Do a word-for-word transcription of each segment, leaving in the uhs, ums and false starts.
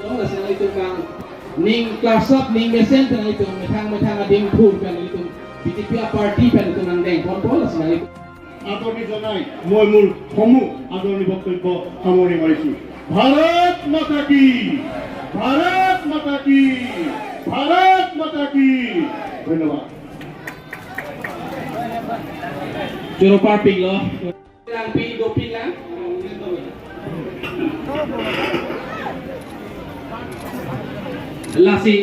Lasi nanglitum bang ning klasap ning mesen pen nanglitum methang methang adim thur pen nanglitum B J P a-party pen nanglitum nangdeng ponpo, lasi nanglitum. Ator ni janai, moi mur homu ator ni boktobyo hamori marisu. Bharat Mata Ki! Bharat Mata Ki! Bharat Mata Ki! Dhonyobad. Choro parpik lo. Langpi dopik lang. Lasi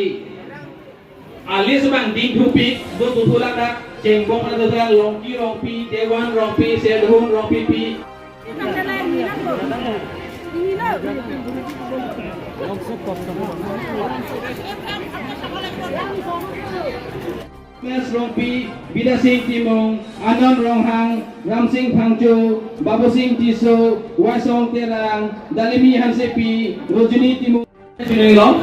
alis bang ding thupik, do tuthulang dak, chengbong na tuthulang, Rongki Rongpi, Dewan Rongpi, Selhun Rongpipi. Mes Rongpi, Bidya Sing Timung, Anand Ronghang, Ramsing Phangcho, Babu Sing Tisso, Waisong Terang, Dalimi Hansepi, Rojini Timung. Chunilo.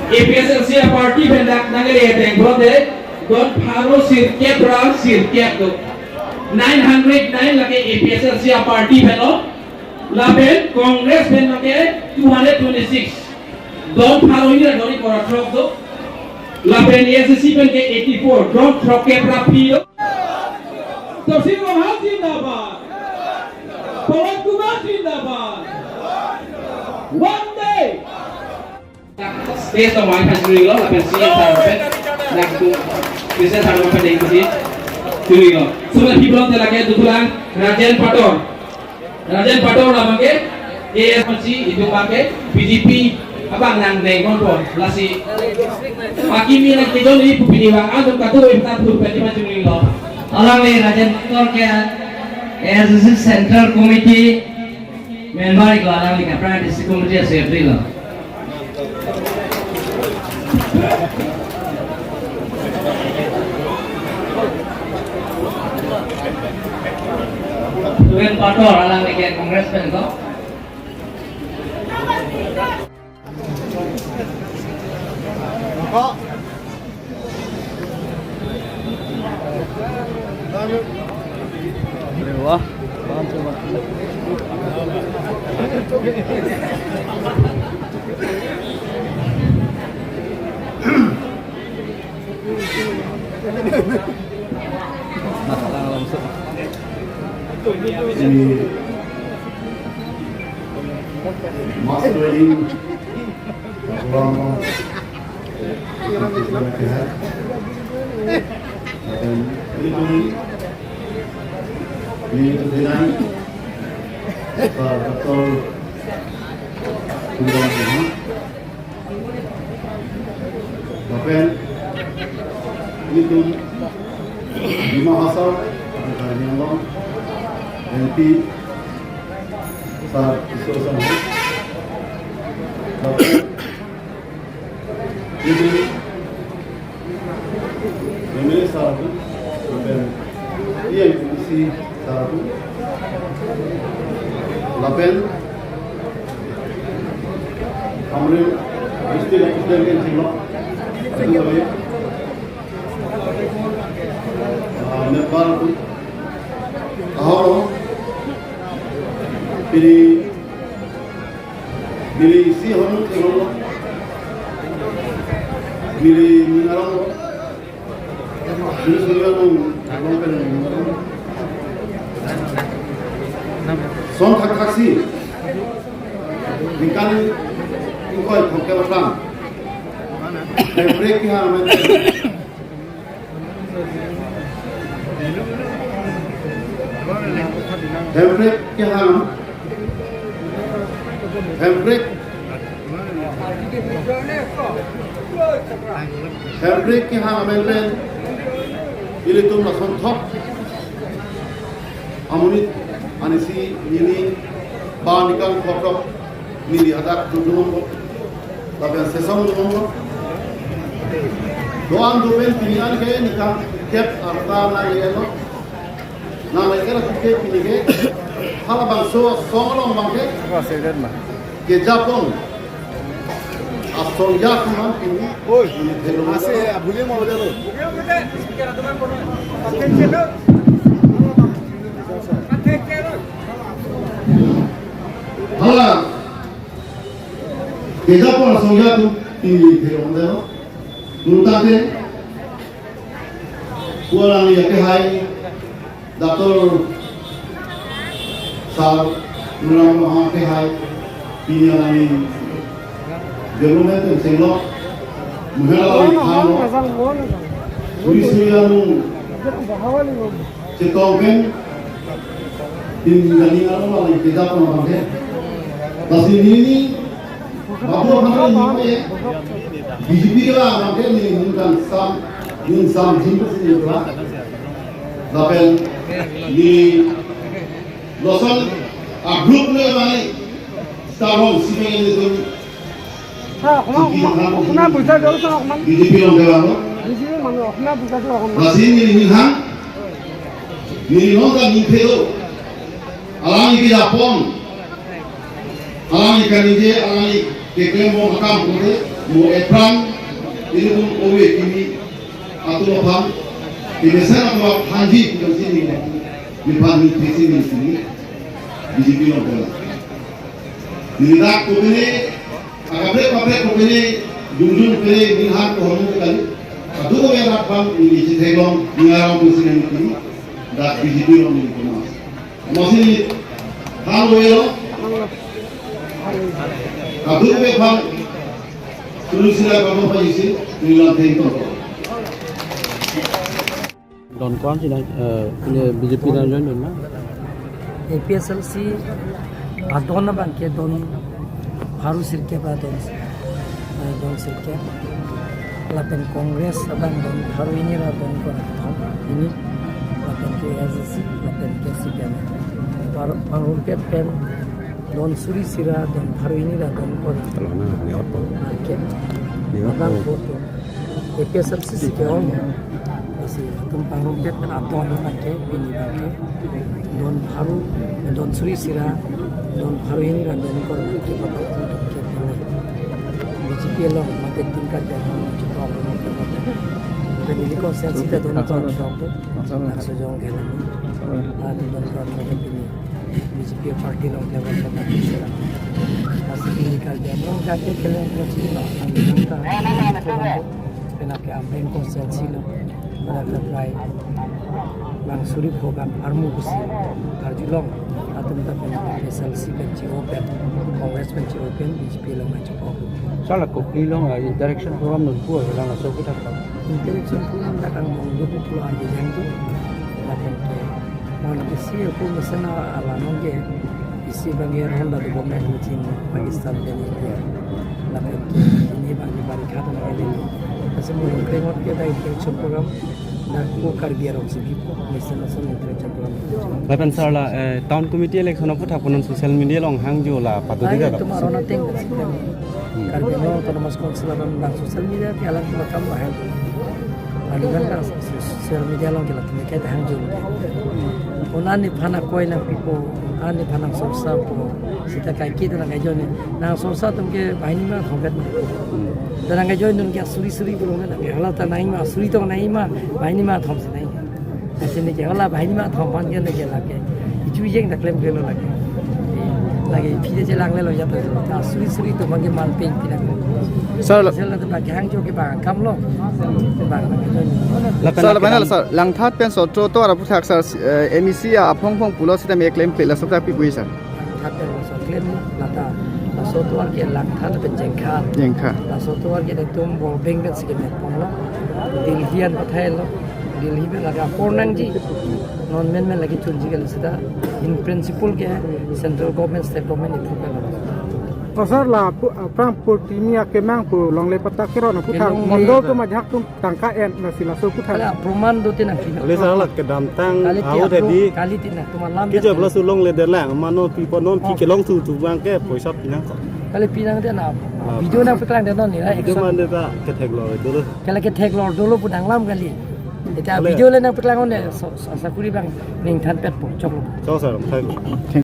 A P H L C a-party pen dak nangli deng brote, don pharo sirkep ra sirkep do. Nine hundred nine lake A P H L C a-party pen lo. Lapen Congress pen lake two hundred twenty-six. Don pharo hini ra don pharo throk do. Lapen A S D C pen ke eighty-four, don throkkep ra phli do. Tursing Ronghang zindabad. Pawan Kumar zindabad. Vande. Stage along wai phan chunilo, lapen C M sir pen. Nak tu, C M sir pen deng kusi. Chunilo. Sudah di belum telah kayak tutulang, Rajen Pator. Rajen Pator labang ke, A S M C, itum abang ke, B J P abang nangdeng ponpo, lasi. Akimi nangkejoi pu pini bang, atum katu ipta thur pen di machung lo. Alangli Rajen Pator ke, A S D C Central Committee member iklo, alangli ke aphrang District Committee a-secretary lo. Tuin Pator alangli ke Congress pen ko. Wah, ini Mas Wedding. Bang, bang. Ini, ini, ini, ini, Pak Doktor Kundang Maha. Lapen, ini tu Dima Hasao, Karbi Anglong, M P, Sar Tisso Sono. Lapen, ini, M L A sar atum, lapen E M C sar atum, lapen Amreng district president ke chinglo, atum kami, ah, member atum, ahok, pini Neli isi ahormu theklonglo. Neli ning aronglo. Neli suri arong, arong pen ning arong. Son thakthak si. Ningkan ingkoi thomkep aphrang. Hemprek kehang amen. Hemprek kehang. Hemprek. Hemprek kehang amen pen ilitum lason thok. Amonit anisi neli ba ningkan kokrok neli hadak dodunong ko. Lapen sesong dunong ko. Do-an do pen pini an ke ningkan kep arta nangle-etlo. Nangle-et atum ke pini ke halabangso asong along abang ke. Apa sih, Den, Bang? Kejapon. Asong ya kuman pini. Oi. Pini thelo. Masih abuli mau dulu. Hala. Kejapon asong atum pini theklong delo. Nonta te, pu alangli akehai, Doctor Sar Tuliram Ronghang akehai, pini alangli development pen senglo, muhela alangli thanlo, suri suri along chetong pen, tin jani alam alangli kejapon abang ke. Lasi neli, Babu aphan neli, B J P ke la abang ke neli ningkan sam, ning sam jin ke sini la. Lapen neli lason a group le mani, starong si ke neli tum Ha, অকমান, অকমান, অকমান বুজাই দিয়কচোন, অকমান। B J P along ke abang lo. B J P manu, অকমান বুজাই দিয়ক, অকমান। Lasi neli ning hang, neli nonta ning thelo. Alangli kejapon, alangli kaningje, alangli keklembom akam pute, mo epran, ilitum ove kimi atum aphan, kemesen atum aphanji, kemesen ini, niphan ni pisi ni sini, B J P along ke la. Neli dak kopine, akaprek kaprek kopine, jungjung pine, ning hang kohormu kali. Adu ko yang hak bang, neli chetheklong, ning arong pisi ni kini, dak B J P along neli komas. Masi ni, hang lo elo. Adu ko bang, tulu sila kamu pa isi, neli lam theng tong. Don ko-an si nang, eh, ini B J P nang join don ma? A P H L C adon abang ke don pharo sirkep adon, eh, don sirkep. Lapen Congress abang don pharo hini ra don ko-an hini. Lapen ke A S D C, lapen ke C P M. Pharo, pharo sirkep pen don suri sira don pharo hini ra don ko-an. Kalau na, ni auto. Ah, ke. Ni auto. Abang auto. A P H L C si ke-ong. Lasi atum pharo sirkep pen adon abang ke, pini abang ke. Don pharo, don suri sira, don pharo hini ra don ko-an ke bapak ke pini. B J P along mate tingkat yang mau cukup apa mau cukup. Dan ini konsensi ta don ko-an cukup. Langsung jong ke lagi. Anu don ko-an ke pini. B J P party along ke bapak ke. Lasi pini Karbi Anglong ke ke kelen ke sini lo. Anu don ko-an. Penap ke Amreng konsensi lo. Pada ke try. Bang suri pho bang armu kusi. Karjulong. Atum ta pen A P H L C pen chi-o pen. Congress pen chi-o pen, B J P along na chi-o pen. Sala Kopili along, ah, interaction program nonpu, ah, lang aso kita pa. Interaction program dak ang mong do pulo ang yang tu. Lapen ke. Mong ke si aku mesena ala mong ke. Isi bang ya ronda do bomen meeting Pakistan dan India. Lapen ke ini bang di barikat na ini. Kasi mong ke ngot ke dak interaction program. Dak ko Karbi arong si bipo. Mesena son interaction program. Lapen sala, eh, town committee election aputhak punon social media along hangjo la patudi. Ayo, ka. Tum arona teng ka si kan. Hmm. Karbi Anglong Autonomous Council aron bang social media ke alang ke kam ahem. Alu kan ka social media along ke la tum ke hangjo. Ko-an nephan akoi nangpipo, ko-an nephan nangsorsapo. Seta kaike ta nangkaijoine. Nangsorsa atum ke banghini ma thomkep. Hmm. Ta nangkaijoine atum ke suri suri pulo nang ke. Hala ta nangji ma suri tong nangji ma, banghini ma thom si nangji. Lasi neke hala banghini ma thom aphan ke neke lake. Ichu ijeng ta klemklelo lake. Lake phi chelanglelo ya ta. Ta suri suri atum aphan ke man peng pina. Sir, la- Sir, la ta bang hangjo ke bang kam lo. Bang, bang. Sir, la- sir, Langthat pen Sotro atovar aputhak sir, eh, M E C aphong phong pulo sita me klemkle laso aputhak pi pu sir. Langthat pen Sotro klem lata. Laso atovar ke Langthat pen Jengkha. Jengkha. Laso atovar ke netum bor beng pen si kemet pon lo. Delhi an pathai lo. Delhi pen lake apor nangji. Non men men lake chunji kali sita. In principle ke central government, state government approve lo. To sir, la pu-, aphrang purtimi akemang pu longle patta keron aputhak, kelong mondol atum ajahak atum tangka en, lasi laso aputhak. Kali proman do te nangpi nang. Kali sir, la kedamtang, kali ahut tiap hedi. Kali ti nang, atum alam kejap te laso longle derlang, mano pipo non pi, oh, kelong tu tu bang ke poisa pi nang ko. Kali pi nang te na. Ah. Video nangpeklang te non ni, eh, video action. Man de ta ketheklong dolo. Kali ketheklong dolo pu nanglam kali. Eta kali video le nangpeklang on ne, so, so, sakuri bang ningthan petpo, choklo. Chok sir, thank you.